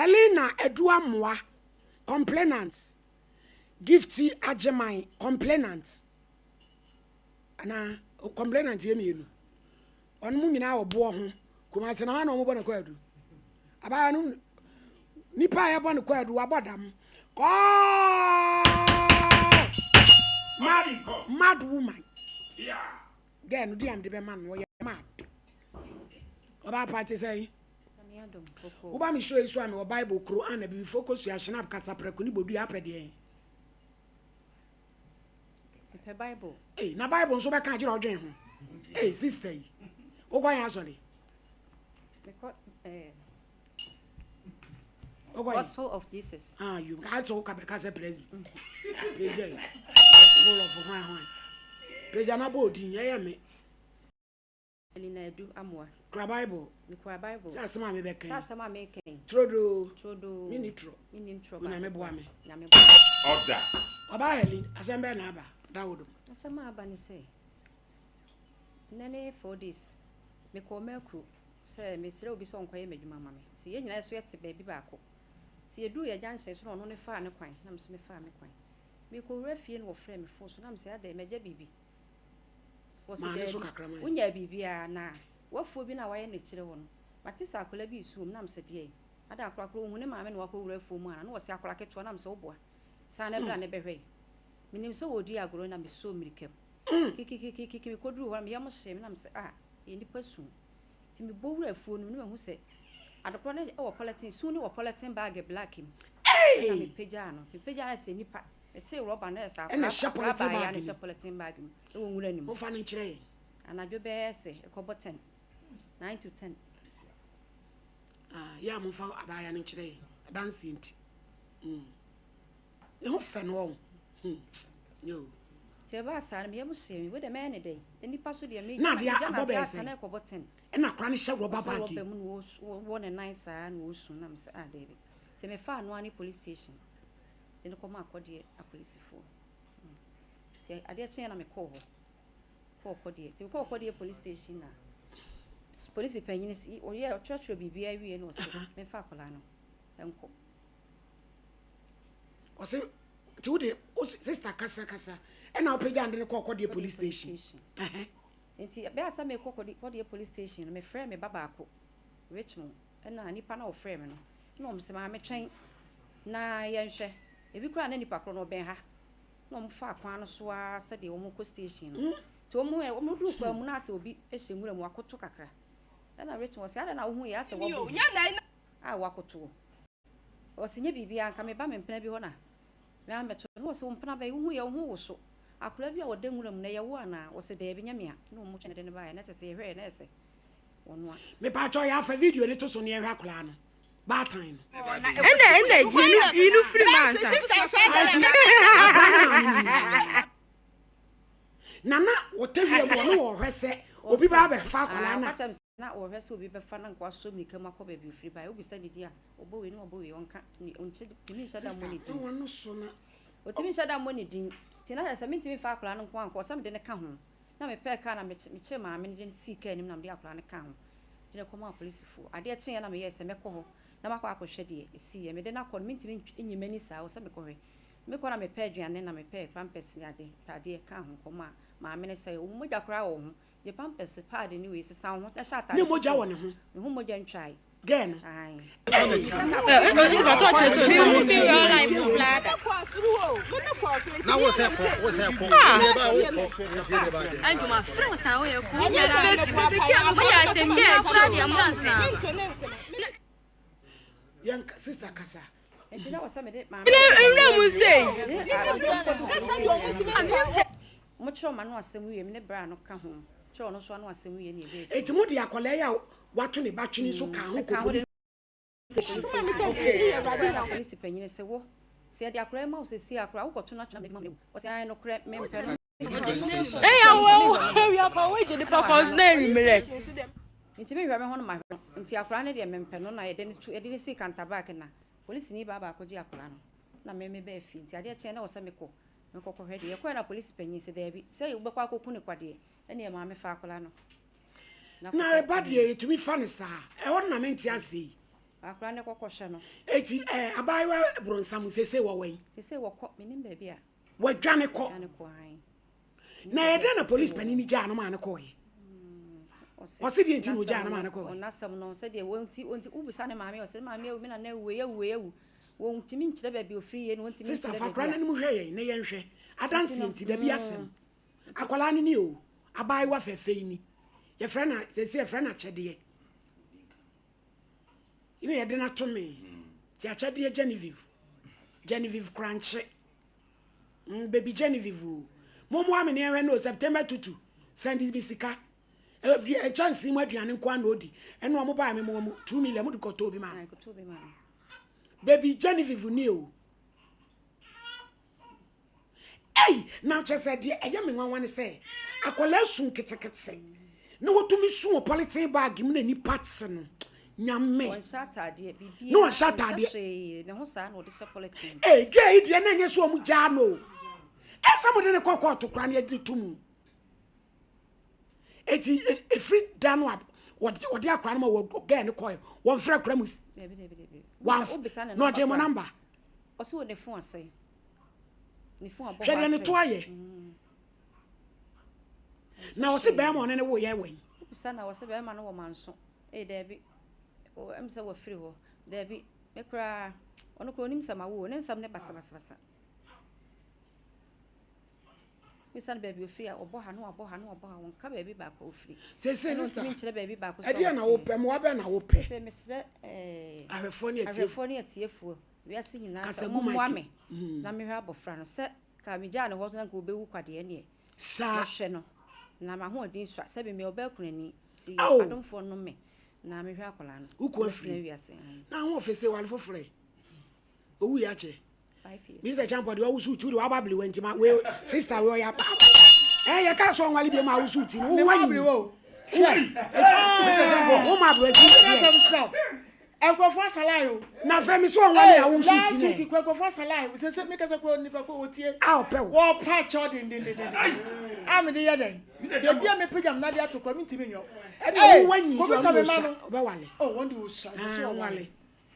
Helena Adu Amoah, complainant. Gifty Agyeman, complainant. Anaa complainant yɛ mmienu. Wɔn mu nyinaa wɔ boɔ ho. Kumasi na wɔn na wɔbɔ ne kwaadu. Abaayewa no, nipa a yɛbɔ ne kwaadu wabɔ dam. Kɔɔ mad mad woman. Girl no di am de bɛma no, ɔyɛ mad. Ɔbaa pa te sɛ woba me show yi so a, mewɔ Bible kuro ana bibifoɔ kɔsua Schnapp, kasaprɛko ne bodua apɛ deɛ. Mepɛ Bible. Ei, na Bible nso bɛka agyerɛ ɔdwen ho. Ei, sister yi, wokɔ yɛn asɔre? Mekɔ Wokɔ yɛn? Gospel of Jesus. Ah, you ka sɛ woka bɛka sɛ presby pagya yi, Gospel of hwan hwan, pagya na bɔ odin ɛyɛ me. Elena Adu Amoah. Kura Bible. Mekura Bible. Sɛ asɛm a mebɛka Sɛ yi. Asɛm a meka yi. Turodoo. Turodoo. Menni torɔ. Menni ntorɔ. Onyame boa me. Nyame boa. Order. Ɔbaa Helen, asɛm bɛɛ na aba dawodom? Asɛm a aba ne sɛ, nnɛ ne 4 days mekɔɔ Makuro sɛ mesrɛ obi sɛ ɔnkɔyɛ m'adwuma ma me. Nti yɛn nyinaa so yɛte baabi baako. Nti yɛduu yɛ junction so na ɔno ne faa ne kwan na me nso mefaa me kwan. Mekɔwura fie no, wɔfrɛ me phone so na mesɛ, adɛn, magya biribi? Wɔsɛ Maa ne so daabi, kakra ma yɛn. Wonyaa biribiara na wafuo bi no a wayɛ no kyerɛ hɔ no, mate sɛ akwadaa bi resu wɔ mu na mesɛ, deɛn ada akwadaa korɔ ohu ne maame na wakɔwura afuo mu ana? Na wɔsɛ akwadaa ketewa na mesɛ, woboa saa na ɛbra ne bɛhwɛ yi, menim sɛ wɔredi agorɔ na mesoo mmirika mu kikikikiki mekɔduru hɔ na meyam hyee me na mesɛ, ah, ɛyɛ nnipa su. Nti mebɔ wura afuo no mu na mahu sɛ adekorɔ no wɔ polythene su ne wɔ polythene bag black mu ɛna mepagyaa no. Nti mepagyaa no sɛ nnipa metee rɔba no, ɛyɛ sɛ Ɛna ɛhyɛ akwadaa polythene baayɛ bag na mu. ɛhyɛ polythene bag mu ɛwɔ nwura no mu. Momfa no nkyerɛ yɛn. Anadwo bɛyɛ sɛ ɛkɔbɔ 10, 9 to 10. Ah, yɛ a momfa abaayewa no nkyerɛ yɛn adanseɛ nti. Ne ho fɛ no ɔho. Yo. Nti ɛbaa saa no, meyam hyee me. Wei deɛ, mɛyɛ ne dɛn? Nnipa so deɛ Na adeɛ megya abɔ no adeɛ bɛyɛ asa sɛn? na ɛkɔbɔ 10. Ɛna akora no hyɛ rɔba Ɔhyɛ bag. Rɔba mu na wɔwɔ ne nan saa na wɔsu na mesɛ, ah, daabi. Nti mefaa no ara ne police station de no kɔma akɔdeɛ apolisifoɔ. Nti adeɛ kyeeɛ na mekɔɔ hɔ, kɔɔ kɔdeɛ. Nti mekɔɔ kɔdeɛ police station na polisi panyin si ɔyɛ ɔtwerɛtwerɛ biribiara wie na ɔsɛ memfa akwadaa no nkɔ. Ɔsɛ nti wode wo sister kasa kasa ɛna wopagya ade no kɔɔ kɔdeɛ police station. Ɛhɛ. Nti bɛyɛ sɛ mekɔ kɔdeɛ police station no, mefrɛ me ba baako, Richmond, ɛna nipa na ɔfrɛ me no na ɔmo sɛ, maame, twɛn na yɛnhwɛ ebi koraa na nipa korɔ no ɔbɛn ha na ɔmo fa kwan no so ara sɛdeɛ ɔmo kɔ station no. Nti ɔmo yɛ ɔmo duru kwan mu na asɛ obi hyɛ nwura mu wakoto kakra, ɛna Richmond sɛ, adɛn na wohu yɛ asɛ wabɔ hu a wakoto? Ɔsɛ nyɛ biribiara, nka meba me mpena bi hɔ na mɛamɛto na ɔsɛ wo mpena bɛyɛ wohu yɛ wo ho wo so akwadaa bi a ɔda nwura mu na ɛyɛ wo anaa? Ɔsɛ daabi, nyɛ mea. Na ɔmo twɛn de ne baeɛ na kyerɛ sɛ yɛhwɛɛ na ɛsɛ ɔno a. Mepatwɔ, yɛ afa video ne to so ne yɛhwɛ akwaraa no, baatan no. Ɛna yinu firi mu ansa. Ati akwaraa no maame no ni nana wɔtɛ wura mu, ɔno wɔhwɛ sɛ obi ba abɛfa akwaraa no a. Ɔka kyerɛ me sɛ na wɔhwɛ sɛ obi bɛfa na nka wasɔ mirika mu akɔ baabi ofiri baeɛ. Wobisa ne din a, ɔbɔ wei ne ɔbɔ wei, ɔnka ɔnkyɛ tumi nhyɛ da Sister mmɔ ne din. ɛwɔ no so na ɔtumi nhyɛ da mmɔ ne din. Nti na sɛ mentumi mfa akwaraa no nko ankɔ, sɛ mede ne ka ho na mepɛɛ kaa na mekyerɛ maame no de no sii kaa anim na mede akwaraa no ka ho de no kɔmaa apolisifoɔ. Adeɛ kyeeɛ na meyɛɛ sɛ mɛkɔ hɔ na makɔ akɔhwɛ deɛ ɛsiiɛ. Mede no akɔ no, mentumi nyi m'ani saa wɔ sɛ mekɔhwɛ. Mekɔ na mepɛ aduane na mepɛ pampers ne ade ntaadeɛ ka ho kɔmaa maame no sɛ, wo mogya koraa wɔ wo ho, gye pampers, pad ne wei sesa wo ho na hyɛ ataade. Ne mogya wɔ ne ho? Me ho mogya ntwae. Gɛɛ no. Ae. Ɔsi bàtɔ ɔkyerɛ sɛ ɔsi Mi real life blada. Na wo sɛ kɔ, wo sɛ kɔ, wo ba wo kɔ, nti de ba de. Ɛdwuma fere wo san woyɛ ko. Woyɛ asɛm bi a kura deɛ mo na. Yɛn sister kasa. Nti na wɔ sɛ mede maame Nwura mu sei. Mokyerɛ ɔma no asɛm wie, me ne bra no ka ho kyerɛ ɔno nso ano asɛm wie ne ɛbɛɛ. Eti mo de akwaraa yi a wato ne ba twene so ka ho kɔ police station? Polisi panyin sɛ, wo sɛ yɛde akwaraa yi ma wo sɛsie, akwaraa wokɔto no atwena mɛma wo. Ɔsɛ ae, nokorɛ mempɛ no. Ɛyà wɔ awia pa wo gye nipa kɔn so na ewimrɛ. Nti mehwɛ me ho no mahwɛ no, nti akwaraa no deɛ mempɛ no. Na yɛde no tu, yɛde no sii kantabak na polisini baa baako gye akwaraa no na me mebaa fie. Nti adeɛ kyeɛ na wɔ sɛ mekɔ mekɔkɔhwɛ deɛ yɛkɔɛ na polisi panyin sɛ daabi, sɛ wobɛkɔ akɔku ne kwa deɛ, ɛneɛ maame fa akwaraa no Na ɛba deɛ yɛtumi fa no saa, ɛhɔ no na mente ase yi. Akwadaa no kɔkɔ hwɛ no. Eti ɛɛ abaayewa bronsam sese wɔ wɛn? Sese wɔkɔ menim baabi a. Wadwane kɔ. Wadwane kɔ ae. Na ɛyɛ dɛn na polisi panin no gyaa no maa no kɔɔeɛ? Ɔse deɛ nti na ɔgyaa no maa no kɔɔeɛ? Ɔnasɛm no sɛdeɛ wɔnti wɔnti wobisa ne maame ɔse ne maame awu me nana awu wei awu wei awu wɔntumi nkyerɛ baabi ofiri yie no wɔntumi nkyerɛ baabi a. Sister fa akwadaa no anim hwɛ yɛn na yɛnhwɛ adanseɛ nti dabi asɛm akwadaa no ni o abaayewa fɛfɛ yi ni yɛfrɛ no sɛsɛ yɛfrɛ no akyɛdeɛ ne yɛde no ato me nti akyɛdeɛ Genevieve Genevieve Korankye Mm baby Genevieve o. Mommoa me ne yɛnhwɛ no o September tutu. Send me sika. Nkyɛnsee mu aduane nko ara na odi. Ɛna ɔmo baa me mo ɔmo 2 million mo de kɔtɔɔ bi maa no. Baby Genevieve ni o. Ei, na kyerɛ sɛ deɛ ɛyɛ me nwanwa ne sɛ akwadaa su nketekete na wɔtumi su wɔ polythene bag mu na nipa te no. Nyame. Wɔnhyɛ ataadeɛ, biribiara. Na wɔnhyɛ ataadeɛ. Wɔnhyɛ hwee, ne ho saa na wɔde hyɛ polythene. Ee, gay yi deɛ na ɛnyɛ sɛ wɔn gyaa no o. Ɛsɛ mo de ne kɔ kɔɔto koraa na yɛde to mu. Eti efiri da no a wɔde wɔde akora no ma wɔ gay no kɔɛ wɔn frɛ kora mu. Dabi dabi dabi. Wɔn na ɔgye mo namba. Ɔsɛ wɔ ne fon asɛe. Ne fon abɔ hɔ Hwɛ deɛ ne asɛe. to ayɛ. Na ɔse bɛrima ɔne ne wo yɛ wɛn. Wobisa na ɔsɛ bɛrima no wɔ manso. Ei daabi, o ɛm sɛ wafiri hɔ. Daabi, me koraa, ɔno koraa onim sɛ mawo o, ne nsɛm ne basabasabasa. Bisa no baabi ofiri a, ɔbɔ ha na wabɔ ha na wabɔ ha, ɔnka baabi baako a ofiri. Seesei Ɛna sista, ɔntumi nkyerɛ baabi baako so a ɛdeɛn na ɔteɛ. wopɛ? Mmoa bɛn na wopɛ? Seesei mesrɛ ɛɛ, Ahwɛfoɔ ne atiefoɔ. ahwɛfoɔ ne atiefoɔ, wiase nyinaa sɛ Kasa gu wɔmmoa mic me na mehwɛ abɔfra no. Sɛ ka megyaa no hɔ na nka ɔbɛwu kwa deɛ ɛneɛ Saa. mɛhwɛ no. Na m'ahoɔden sua, sɛbe meyɛ ɔbaa kunani. Nti Ao! adomfoɔ nnom me na mehwɛ akwadaa no. Wo kunu Mɛtena afiri. wiase. ae. Na ho ɔfɛ sɛ wale foforɔ ɛ. Owu yɛ akyɛ. 5 years. Mr. Champo deɛ ɔwoso ti de waba abiriwa nti ma we sister we ɔyɛ apa. Ɛ yɛ kaa sɛ ɔnwale bi ma awoso ti no wo wanyi. Wo wo ma abiriwa ti deɛ. Nkurɔfoɔ asalae o. Na fɛ mi sɛ ɔnwale a woso Last ti nɛ. week kura nkurɔfoɔ asalae. Sɛ sɛ mekasa kura nipa kura wɔtie. A ɔpɛ wo. Wɔpa akyɛw dendendenden. A mede yɛ dɛn? Baabi a mepagya me nade ato kora mentumi nyɔ. Ɛdeɛ wo wanyi nti Kɔbisa ɔno me deɛ ma ɔsua no. ɔbɛwale. Oh, wɔn de osua. Ɛsɛ sɛ Ah, ɔwale. ɔnwale.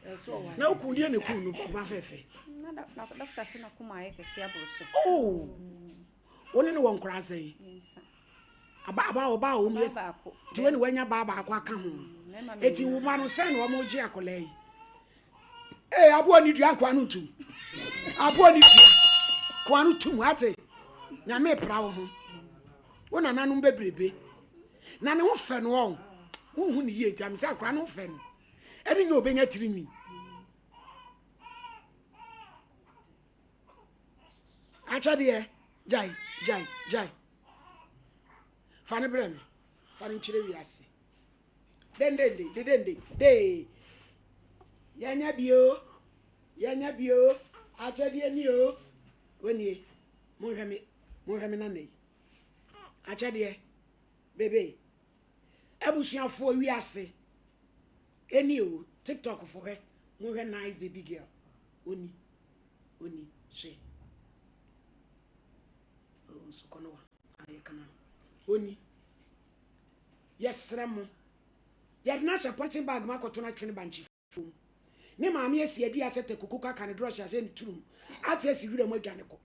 Ɛsɛ sɛ ɔwale. Na wo kun deɛ na kun no ɔba fɛfɛ. Na da- na dɔkta sɛ n'akoma ayɛ kɛse aboro so. Oh. Wo ne no wɔ nkoraa sɛn? Mmiɛnsa. Aba aba ɔba a wɔn Ɔbaa yɛ. baako. Nti wo ne wanya baa baako aka ho. Mmarima Eti mmienu. wo ma no sɛn na wɔn gye akwadaa yi? Ee aboɔ ni dua nkoa no ntum. Aboɔ ni dua koa no tum ate. Nyame pra wo ho. Wo nananom bebrebe. Na ne ho fɛ no ɔn. Wonhu ne yie nti ame sɛ akora no ho fɛ no. Ɛne nyɛ obenya tirinwi. Akyɛdeɛ gyae gyae gyae. Fa ne brɛ me. Fa ne nkyerɛ wiase. Dendende dedende dee. Yɛnyɛ bio. Yɛnyɛ bio. Akyɛdeɛ ni o. Wonie. Monhwɛ me. Monhwɛ me nana yi. Akyɛdeɛ. Bebe. Abusuafoɔ wiase. Ɛni o. TikTok fo hwɛ. Monhwɛ nice baby girl. Oni. Oni. Hwɛ. Oh, nso kɔ no wa. Ayɛ kana. Oni. Yɛsrɛ mo. Yɛde no ahyɛ polythene bag mu akɔto no atwene bankye fam. Ne maame asi adua sɛ takuku aka ne drɔhye ahyɛ ne tirim ate asi wira mu adwane kɔ.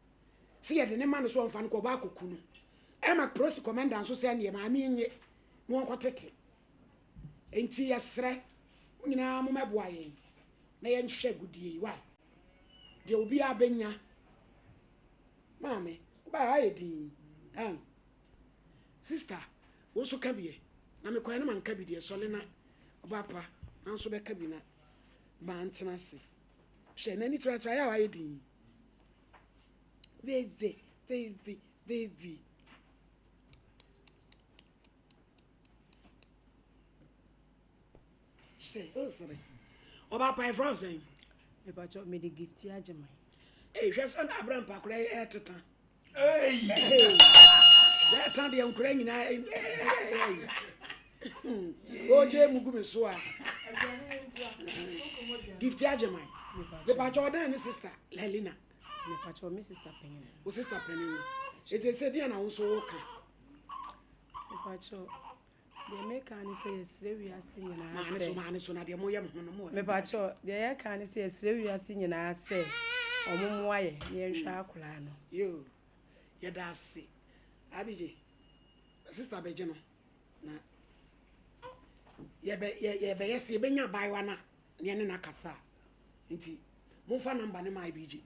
Sɛ yɛde ne ma no so ɔmfa no kɔ ɔba akɔku no. Ɛma prosi kɔmɛnda nso sɛ neɛ maame yi nye na wɔnkɔtete. Enti yɛsrɛ mo nyinaa mommɛboa yɛn na yɛnhwɛ agodie yi. Why? Deɛ obiara bɛnya. Maame, wobaeɛ ayɛ din. Ɛn. Sister, wo nso ka bi ɛ. Na mekɔɛ na manka bi deɛ, sɔle na ɔba pa na nso bɛka bi na mantena ase. Hwɛ, n'ani tratra yɛ a wayɛ din. Baby, baby, baby. Hwɛ, ɔsere. Ɔba pa ɛfrɛ wo sɛn? Mepakyɛ mede gifti agye man. Ei, hwɛ sɛ na abira mpakora ɛteta. Sɛ ɛta deɛ nkora nyinaa ɔgye mu gu me so a. Gifti agye man. Mepakyɛ ɔdan ne sister Lelina. Mepakyɛ me sister panyin. Wo sister panyin no. Eti sɛ deɛ na wo nso woka. Mepakyɛ. Deɛ meka ne sɛ yɛsrɛ wiase nyinaa Maane so sɛ. maane so na deɛ moyɛ me ho no mo. Mepakyɛw, deɛ yɛka ne sɛ yɛsrɛ wiase nyinaa sɛ ɔmo mmoa yɛ na yɛnhwɛ akwadaa no. Yoo, yɛda ase. Abigye, sister bɛgye no na yɛbɛ yɛ yɛbɛyɛ sɛ yɛbɛnya abaayewa no a na yɛne no akasa a nti momfa number no ma IBG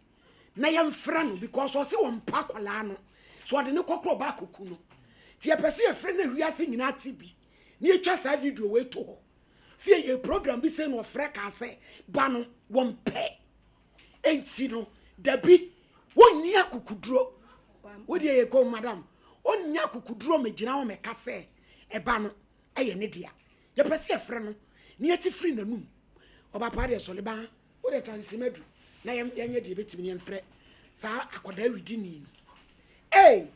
na yɛmfrɛ no because ɔse ɔmpa akwadaa no so ɔde ne kɔkorɔ ɔba akɔku no nti yɛpɛ sɛ yɛfrɛ no wiase nyinaa te bi na yɛtwa saa video wei to hɔ sɛ yɛyɛ program bi sɛ na ɔfrɛ kaa sɛ ba no wɔmpɛ enti no dabi wɔnni akukuduro wodeɛ yɛ kɔn madam ɔnni akukuduro mɛgyina hɔ mɛka sɛ ɛba no ɛyɛ ne dea yɛpɛ sɛ yɛfrɛ no na yɛte firi n'anum ɔba paa deɛ sɔle baa wode transima du na yɛnyɛ deɛ yɛbɛtumi ne yɛmfrɛ saa akwadaa widini no ei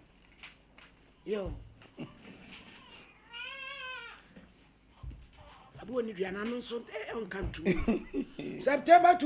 yo aboɔ ne dua n'ano nso ɔnka ntom September 2.